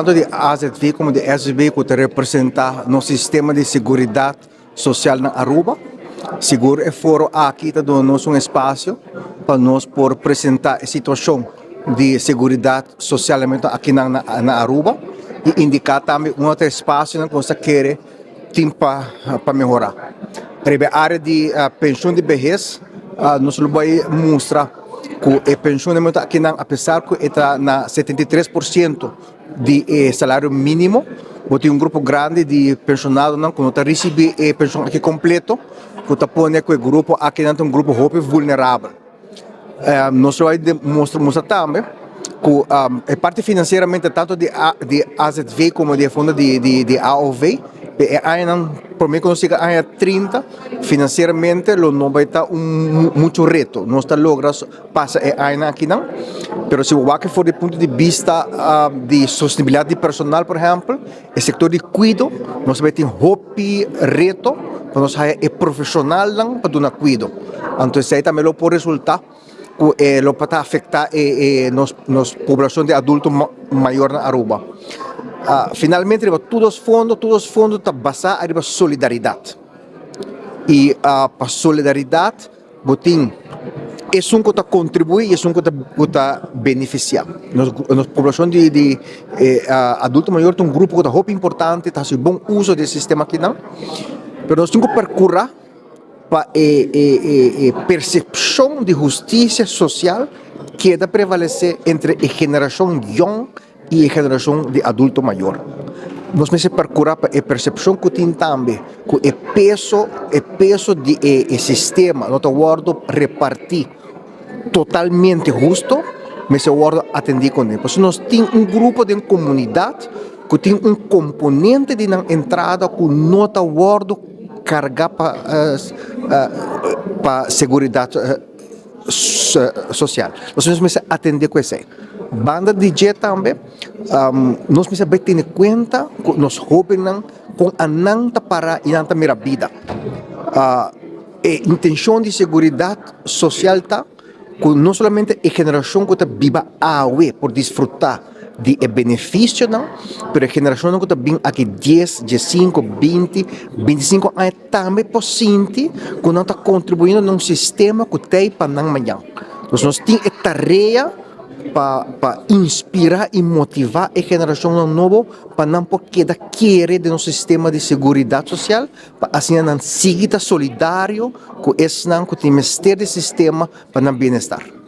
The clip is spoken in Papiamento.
Tanto di AZV como di SB cu ta representa nos sistema di seguridad social na Aruba. Sigur e foro aki ta duna nos un espacio pa nos por presenta e situacion di seguridad social aki nan na Aruba y indica tambe un otro espacionan cu nos ta kere tin pa pa mehora. Riba e area di pensioen di behes nos lo bay mustra cu e pensioen di momento akinan apesar cu e ta na 73% di e salario minimo, bo tin un grupo grandi di pensionadonan cu no ta ricibi e pensioen aki completo cu ta pone cu e grupo akinan ta un grupo hopi vulnerabel. Nos lo bay mustra mustra tambe cu e parti financieramente tanto di di AZV como di e fondo di di AOV e añanan prome cu nos yega aña 30 financieramente lo no bay ta un mucho reto. Nos ta logra pasa e añanan akinan pero si bo wak for di punto di bista di sostenibilidad di personal por ehempel E sector di cuido nos ta bay tin hopi reto pa nos haya e profesionalnan pa duna cuido. Anto esey tambe lo por resulta cu e lo por ta afecta e e nos nos poblacion di adulto mayor na Aruba. Finalmente riba tur dos fondo, tur dos fondo ta basa ariba solidaridad. Y pa solidaridad Bo tin esun ku ta kontribuí i esun ku ta ku ta benefisiá. Nos nos poblashon di di adulto mayor ta un grupo ku ta hopi importante, ta hasi bon uso di e sistema akinan, pero nos tin ku perkurá pa e e e e persepshon di hustisia sosial keda prevalesé entre e generashon yòn i e generashon di adulto mayor. Nos mester perkurá pa e persepshon ku tin tambe ku e peso e peso di e e sistema no ta wòrdu repartí totalmente husto, mester wòrdu atendí kuné. Pasobra nos tin un grupo den komunidat ku tin un komponente di nan entrada ku no ta wòrdu kargá pa pa seguridat. Sosial. Nos mester atende ku esei. Banda di dje tambe nos mester bai tene kuenta ku nos hóbennan kon anan ta para i nan ta mira bida. E intenshon di seguridat sosial ta ku no solamente e generashon ku ta biba awe por disfrutá di e benefisionan, pero e generashonnan ku ta bin aki dies, diesinku, binti, bintisinko aña Tambe por sinti ku nan ta kontribuyendo na un sistema ku t'ei pa nan mañan. Entonces nos tin e tarea pa pa inspirá i motivá e generashonnan nobo pa nan por keda kere den nos sistema di seguridat sosial pa asina nan sigui ta solidario ku esnan ku tin mester di sistema pa nan bienestar.